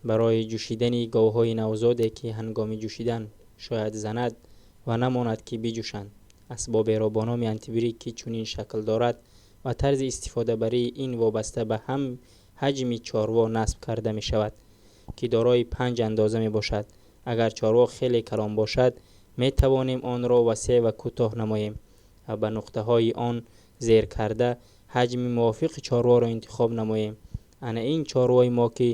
Барои ҷӯшидани говҳои навзоде, ки ҳангоми ҷӯшидан шояд занад ва намонад, ки биҷӯшанд, асбоберо бо номи антибрик, ки чунин шакл дорад ва тарзи истифодабарии ин вобаста ба ҳам ҳаҷми чорво насб карда мешавад, ки дорои панҷ андоза мебошад. Агар чорво хеле калон бошад, метавонем онро васеъ ва кӯтоҳ намоем ва ба нуқтаҳои он зер карда, ҳаҷми мувофиқи чорворо интихоб намоем. Ана ин чорвои мо, ки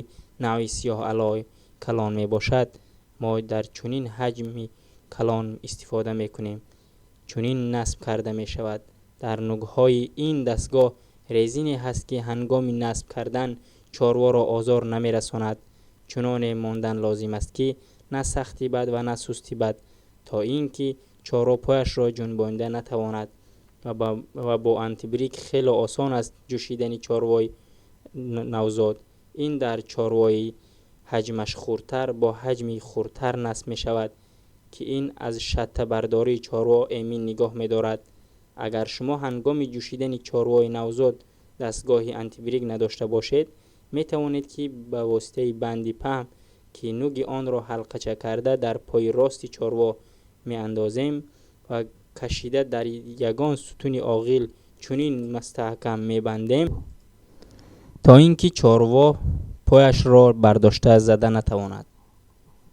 навъи сиёҳалой калон мебошад, мо дар чунин ҳаҷми калон истифода мекунем. Чунин насб карда мешавад. Дар нугҳои ин дастгоҳ резине ҳаст, ки ҳангоми насб кардан чорворо озор намерасонад. Чуноне мондан лозим аст, ки на сахти бад ва на сусти бад, то ин ки чорво пояшро ҷунбонда натавонад. Ва бо антибрик хело осон аст ҷӯшидани чорвои навзод. Ин дар чорвои ҳаҷмаш хурдтар бо ҳаҷми хурдтар насб мешавад, ки ин аз шаттабардории чорво эмин нигоҳ медорад. Агар шумо ҳангоми ҷӯшидани чорвои навзод дастгоҳи антибрик надошта бошед, метавонед, ки ба воситаи банди паҳн, ки нуги онро ҳалқача карда дар пои рости чорво меандозем ва кашида дар ягон сутуни оғил чунин мустаҳкам мебандем, то ин ки чорво пояшро бардошта зада натавонад.